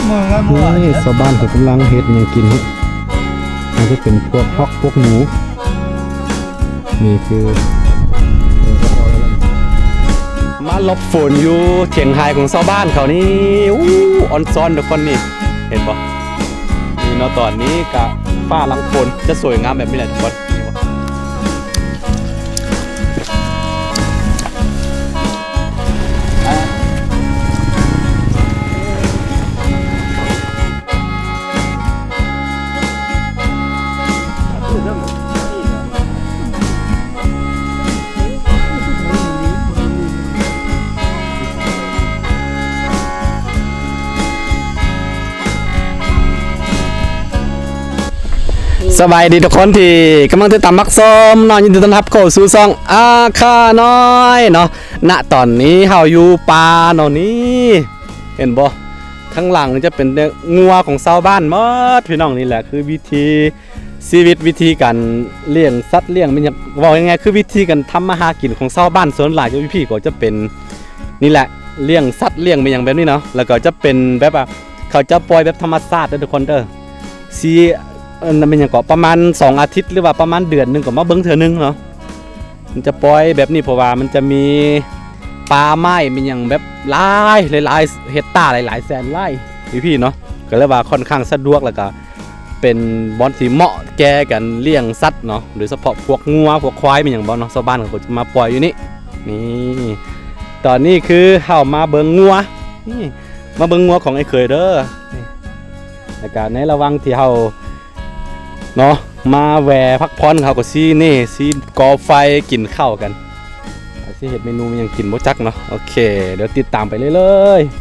ນີ້ຊາວບ້ານເຂົາກຳລັງເຮັດຫຍັງກິນນີ້ ອາດຈະເປັນພວກຮອກພວກໝູ. ນີ້ຄື ມາຫຼົບຝົນຢູ່ຖຽງໄຮ່ຂອງຊາວບ້ານເຂົານີ້. ອູ້ ອອນຊອນທຸກຄົນນີ້ ເຫັນບໍ່? ນີ້ເນາະ ຕອນນີ້ກະຟ້າຫຼັງຝົນຈະສວຍງາມແບບນີ້ແຫຼະທຸກຄົນ. ສະບາຍດີທຸກຄົນທີ່ກຳລັງຕິດຕາມຮັບຊົມເນາະ, ຍິນດີຕ້ອນຮັບເຂົ້າສູ່ຊ່ອງອາຄານ້ອຍເນາະ. ນະຕອນນີ້ເຮົາຢູ່ປ່າເນາະ ນີ້ເຫັນບໍ່? ທາງຫຼັງຈະເປັນແຕ່ງົວຂອງຊາວບ້ານໝົດ ພີ່ນ້ອງ. ນີ້ແຫຼະຄືວິຖີຊີວິດ ວິທີການລ້ຽງສັດລ້ຽງ ແມ່ນຫຍັງ ເວົ້າງ່າຍໆ ຄືວິທີການທຳມາຫາກິນຂອງຊາວບ້ານ. ສ່ວນຫຼາຍຢູ່ພີ້ກໍຈະເປັນ ນີ້ແຫຼະ ລ້ຽງສັດລ້ຽງແມ່ນຫຍັງແບບນີ້ເນາະ. ແລ້ວກໍຈະເປັນແບບວ່າ ເຂົາຈະປ່ອຍແບບທຳມະຊາດເດີທຸກຄົນເດີ. ຊິ ເອີ້ນແມ່ນຫຍັງເກາະ ປະມານສອງອາທິດ ຫຼືວ່າປະມານເດືອນໜຶ່ງກໍມາເບິ່ງເທື່ອໜຶ່ງເນາະ. ມັນຈະປ່ອຍແບບນີ້ ເພາະວ່າມັນຈະມີປ່າໄມ້ແມ່ນຫຍັງແບບຫຼາຍ ຫຼາຍໆ ເຮັກຕາ ຫຼາຍໆ ແສນໄຮ່ຢູ່ພີ້ເນາະ. ກໍເລີຍວ່າຄ່ອນຂ້າງສະດວກ ແລ້ວກໍເປັນບ່ອນທີ່ເໝາະແກ່ການລ້ຽງສັດເນາະ, ໂດຍສະເພາະພວກງົວ ພວກຄວາຍແມ່ນຫຍັງບໍ່ເນາະ, ຊາວບ້ານເຂົາກໍຈະມາປ່ອຍຢູ່ນີ້. ນີ້ ຕອນນີ້ຄືເຮົາມາເບິ່ງງົວ ນີ້ ມາເບິ່ງງົວຂອງອ້າຍເຂີຍເດີ. ນີ້ ແລ້ວກະໃນລະຫວ່າງທີ່ເຮົາເນາະ ມາແວ່ພັກຜ່ອນ ເຮົາກໍຊິນີ້ ຊິກໍ່ໄຟກິນເຂົ້າກັນ. ຊິເຮັດເມນູຫຍັງກິນບໍ່ຈັກເນາະ. ໂອເຄ ດຽວຕິດຕາມໄປເລື້ອຍໆ.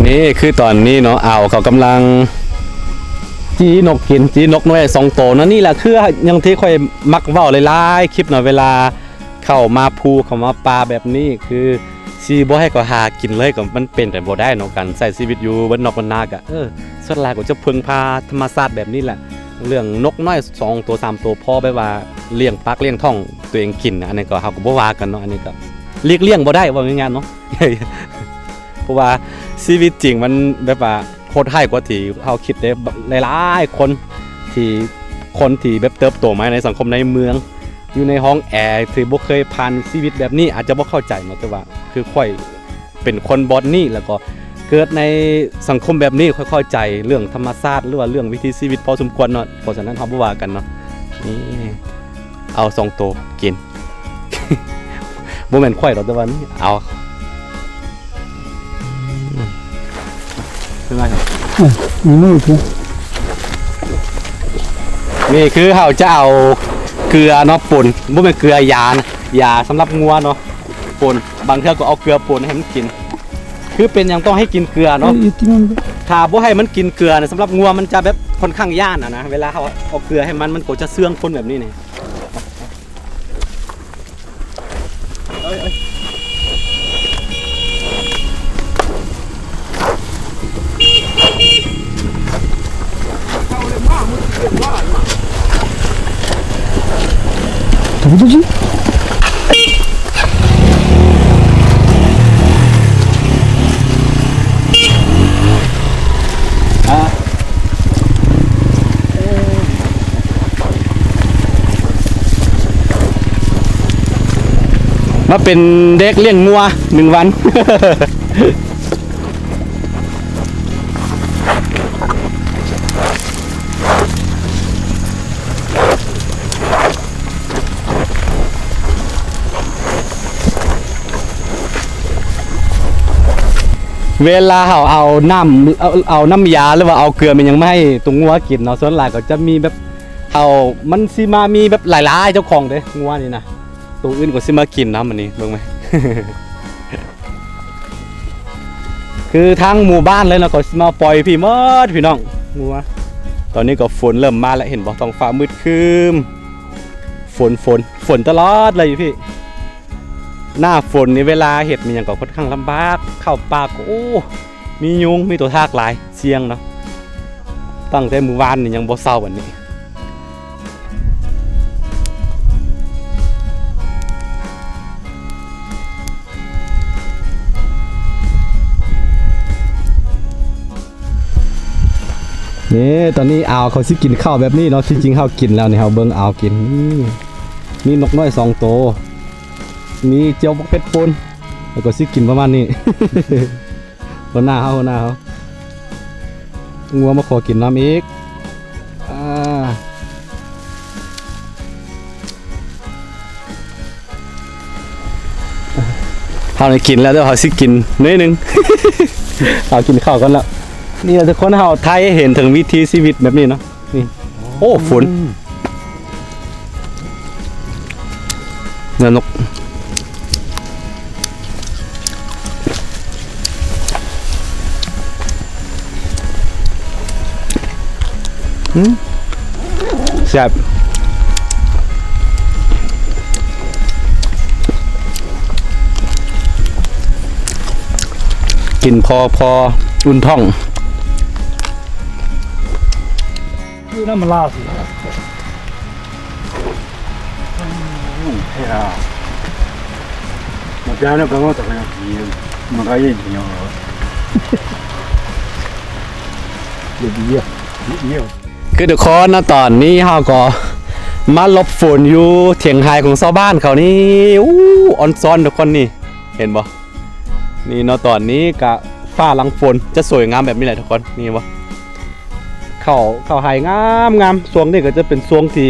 ນີ້ຄືຕອນນີ້ເນາະ ອາວເຂົາກຳລັງຈີ່ນົກກິນ ຈີ່ນົກນ້ອຍສອງໂຕເນາະ. ນີ້ແຫຼະຄືຢ່າງທີ່ຂ້ອຍມັກເວົ້າຫຼາຍໆຄລິບເນາະ, ເວລາເຂົ້າມາພູ ເຂົ້າມາປ່າແບບນີ້ ຄືຊິບໍ່ໃຫ້ເຂົາຫາກິນເລີຍ ກໍມັນເປັນໄປບໍ່ໄດ້ເນາະ. ການໃຊ້ຊີວິດຢູ່ບ້ານນອກບ້ານນາກະ ເອີ ສ່ວນຫຼາຍກໍຈະເພິ່ງພາທຳມະຊາດແບບນີ້ແຫຼະ. ເລື່ອງນົກນ້ອຍສອງໂຕສາມໂຕ ພໍແບບວ່າລ້ຽງປາກລ້ຽງທ້ອງຕົວເອງກິນ ອັນນັ້ນກໍເຮົາກໍບໍ່ວ່າກັນເນາະ, ອັນນີ້ກໍຫຼີກລ້ຽງບໍ່ໄດ້ ເວົ້າງ່າຍໆເນາະ. ເພາະວ່າຊີວິດຈິງມັນແບບວ່າໂຫດຮ້າຍກວ່າທີ່ເຮົາຄິດເດ້. ຫຼາຍໆຄົນທີ່ ຄົນທີ່ແບບເຕີບໂຕມາໃນສັງຄົມໃນເມືອງ ຢູ່ໃນຫ້ອງແອ ທີ່ບໍ່ເຄີຍຜ່ານຊີວິດແບບນີ້ ອາດຈະບໍ່ເຂົ້າໃຈເນາະ, ແຕ່ວ່າຄືຂ້ອຍ ເປັນຄົນບ່ອນນີ້ ແລ້ວກໍເກີດໃນສັງຄົມແບບນີ້ ຂ້ອຍເຂົ້າໃຈເລື່ອງທຳມະຊາດ ຫຼືວ່າເລື່ອງວິຖີຊີວິດພໍສົມຄວນເນາະ. ເພາະສະນັ້ນເຮົາບໍ່ວ່າກັນເນາະ. ນີ້ ເອົາສອງໂຕກິນ ບໍ່ແມ່ນຂ້ອຍດອກ ແຕ່ວ່ານີ້ເອົາ ເປັນໄງ? ນີ້ຄືເຮົາຈະເອົາເກືອເນາະປົນ ບໍ່ແມ່ນເກືອ ຢານະ ຢາສຳລັບງົວເນາະ ປົນ. ບາງເທື່ອກໍເອົາເກືອປົນໃຫ້ມັນກິນ. ຄືເປັນຫຍັງຕ້ອງໃຫ້ກິນເກືອເນາະ? ຖ້າບໍ່ໃຫ້ມັນກິນເກືອນະ ສຳລັບງົວມັນຈະແບບຄ່ອນຂ້າງຢ້ານຫັ້ນນະ. ເວລາເຮົາເອົາເກືອໃຫ້ມັນ ມັນກໍຈະເຊື່ອງຄົນແບບນີ້ນີ້. ມາເປັນເດັກລ້ຽງງົວໜຶ່ງວັນ. ເ ເວລາເຮົາເອົານ້ຳ ເອົາ ເອົານ້ຳຢາ ຫຼືວ່າເອົາເກືອແມ່ນຫຍັງມາໃຫ້ຕົວງົວກິນເນາະ ສ່ວນຫຼາຍກໍຈະມີແບບ ເຮົາ ມັນຊິມາມີແບບຫຼາຍໆເຈົ້າຂອງເດ້ ງົວນີ້ນະ ໂຕອື່ນກໍຊິມາກິນນຳ ອັນນີ້ເບິ່ງໄໝ ຄືທັງໝູ່ບ້ານເລີຍເນາະ ກໍຊິມາປ່ອຍພີ້ໝົດພີ່ນ້ອງ ງົວ. ຕອນນີ້ກໍຝົນເລີ່ມມາແລ້ວ ເຫັນບໍ່ ທ້ອງຟ້າມືດຄຶ້ມ ຝົນ ຝົນ ຝົນຕະຫຼອດເລີຍຢູ່ພີ້. ໜ້າຝົນນີ້ເວລາເຮັດອີ່ຫຍັງກໍຂ້ອນຂ້າງລຳບາກ ເຂົ້າປ່າກໍ ໂອ້ ມີຍຸງ ມີຕົວທາກຫຼາຍ ສ່ຽງເນາະ. ຕັ້ງແຕ່ມື້ວານນີ້ຍັງບໍ່ເຊົາ ບັດນີ້ ນີ້ ຕອນນີ້ອາວເຂົາຊິກິນເຂົ້າແບບນີ້ເນາະ ທີ່ຈິງເຮົາກິນແລ້ວນີ້ ເຮົາເບິ່ງອາວກິນ ນີ້ ມີນົກນ້ອຍສອງໂຕ ມີເຈ້ວບັກເຜັດປົ່ນ ແລ້ວກໍຊິກິນປະມານນີ້ ຫົວໜ້າເຮົາ ຫົວໜ້າເຮົາ ງົວມາຂໍກິນນ້ຳອີກ ອາ. ເຮົາໄດ້ກິນແລ້ວເດີ ເຮົາຊິກິນໜ້ອຍໜຶ່ງ ເຮົາກິນເຂົ້າກ່ອນລະ. ນີ້ລະທຸກຄົນ ເຮົາຖ່າຍໃຫ້ເຫັນເຖິງວິຖີຊີວິດແບບນີ້ເນາະ ນີ້ ໂອ້ ຝົນ ເນື້ອນົກ ອືມ ແຊບ ກິນພໍ ພໍອຸ່ນທ້ອງ. ຄືທຸກຄົນເນາະ ຕອນນີ້ເຮົາກໍມາຫຼົບຝົນຢູ່ຖຽງໄຮ່ຂອງຊາວບ້ານເຂົານີ້ ອູ້ ອອນຊອນທຸກຄົນນີ້ ເຫັນບໍ່? ນີ້ເນາະ ຕອນນີ້ກະຟ້າຫຼັງຝົນຈະສວຍງາມແບບນີ້ແຫຼະທຸກຄົນ ນີ້ເຫັນບໍ່? ເຂົ້າ ເຂົ້າໄຮ່ງາມໆ ຊ່ວງນີ້ກໍຈະເປັນຊ່ວງທີ່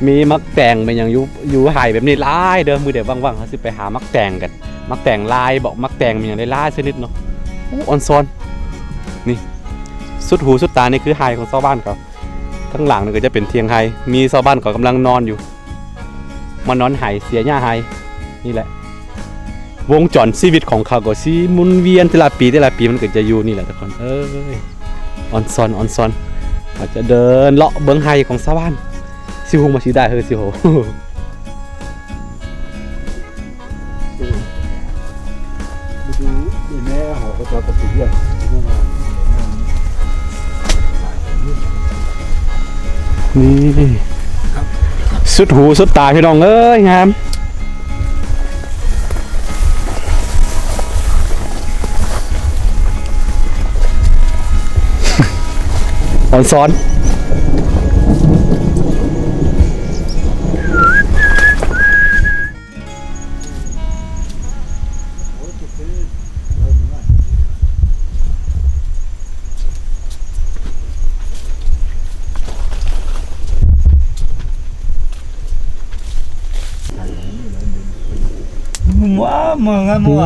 ມີໝາກແຕງແມ່ນຫຍັງຢູ່ ຢູ່ໄຮ່ແບບນີ້ຫຼາຍເດີ. ມື້ໃດວ່າງໆ ເຮົາຊິໄປຫາໝາກແຕງກັນ ໝາກແຕງລາຍບໍ ໝາກແຕງແມ່ນຫຍັງຫຼາຍໆຊະນິດເນາະ. ໂອ້ ອອນຊອນ ນີ້ ສຸດຫູສຸດຕາ ນີ້ຄືໄຮ່ຂອງຊາວບ້ານເຂົາ. ທາງຫຼັງນີ້ກໍຈະເປັນຖຽງໄຮ່ ມີຊາວບ້ານເຂົາກຳລັງນອນຢູ່ ມານອນໄຮ່ເສຍຫຍ້າໄຮ່ ນີ້ແຫຼະ ວົງຈອນຊີວິດຂອງເຂົາກໍຊິໝູນວຽນແຕ່ລະປີ ແຕ່ລະປີ ມັນກໍຈະຢູ່ນີ້ແຫຼະທຸກຄົນເອີຍ. ອອນຊອນ ອອນຊອນ ເຮົາຈະເດີນເລາະເບິ່ງໄຮ່ຂອງຊາວບ້ານ ຊິຫູມາຊິໄດ້ເຮີຊິໂຫ. ນີ້ ສຸດຫູສຸດຕາພີ່ນ້ອງເອີຍ ງາມ ອອນຊອນ.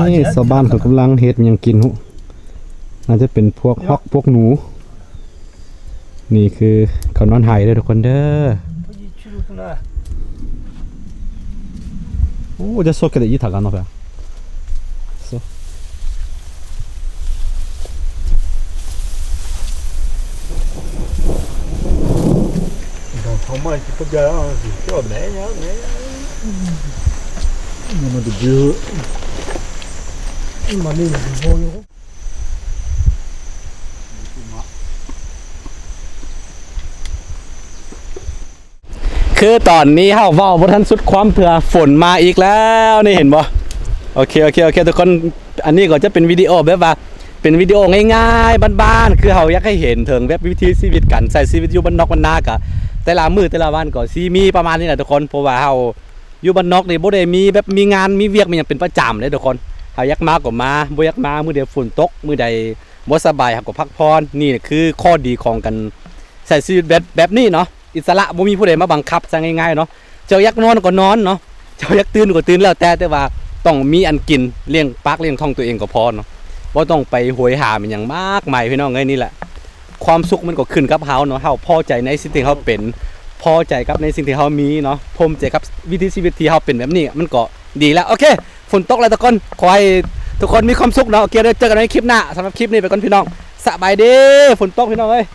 ນີ້ຊາວບ້ານເຂົາກຳລັງເຮັດຫຍັງກິນຮູ້ ໜ້າຈະເປັນພວກຮອກພວກໜູ. ນີ້ຄືເຂົານອນໄຮ່ເດີທຸກຄົນເດີ. ໂອ້ ຈະສົດກະໄດ້ອີກຖັກກັນເນາະ ເພື່ອນ. Mama de Dieu. Mama de Dieu. ຄືຕອນນີ້ເຮົາເວົ້າບໍ່ທັນສຸດຄວາມເທື່ອຝົນມາອີກແລ້ວນີ້ ເຫັນບໍ່? ໂອເຄ ໂອເຄ ໂອເຄ ທຸກຄົນ ອັນນີ້ກໍຈະເປັນວິດີໂອແບບວ່າ ເປັນວິດີໂອງ່າຍໆ ບ້ານໆ ຄືເຮົາຢາກໃຫ້ເຫັນເຖິງແບບວິຖີຊີວິດ ການໃຊ້ຊີວິດຢູ່ບ້ານນອກບ້ານນາ ກະແຕ່ລະມື້ແຕ່ລະວັນກໍຊິມີປະມານນີ້ແຫຼະທຸກຄົນ ເພາະວ່າເຮົາ ຢູ່ບ້ານນອກນີ້ບໍ່ໄດ້ມີແບບມີງານມີວຽກມີຫຍັງເປັນປະຈຳເດ້ທຸກຄົນ. ເຮົາຢາກມາກໍມາ ບໍ່ຢາກມາ ມື້ໃດຝົນຕົກ ມື້ໃດບໍ່ສະບາຍ ເຮົາກໍພັກຜ່ອນ. ນີ້ຄືຂໍ້ດີຂອງການໃຊ້ຊີວິດແບບ ແບບນີ້ເນາະ ອິດສະຫຼະ ບໍ່ມີຜູ້ໃດມາບັງຄັບ ຊະງ່າຍໆເນາະ. ເຈົ້າຢາກນອນກໍນອນເນາະ ເຈົ້າຢາກຕື່ນກໍຕື່ນ ແລ້ວແຕ່ ແຕ່ວ່າຕ້ອງມີອັນກິນ ລ້ຽງປາກລ້ຽງທ້ອງຕົວເອງກໍພໍເນາະ. ບໍ່ຕ້ອງໄປໂຫຍຫາອີ່ຫຍັງມາກມາຍ ພີ່ນ້ອງເອີຍ. ນີ້ແຫຼະ ຄວາມສຸກມັນກໍຂຶ້ນກັບເຮົາເນາະ, ເຮົາພໍໃຈໃນສິ່ງທີ່ເຮົາເປັນ, ພໍໃຈກັບໃນສິ່ງທີ່ເຮົາມີເນາະ, ພູມໃຈກັບວິຖີຊີວິດທີ່ເຮົາເປັນແບບນີ້ ມັນກໍດີແລ້ວ. ໂອເຄ ຝົນຕົກແລ້ວທຸກຄົນ, ຂໍໃຫ້ທຸກຄົນມີຄວາມສຸກເນາະ. ໂອເຄ ດຽວເຈີກັນໃນຄລິບໜ້າ. ສຳລັບຄລິບນີ້ໄປກ່ອນ ພີ່ນ້ອງ, ສະບາຍດີ. ຝົນຕົກ ພີ່ນ້ອງເອີຍ.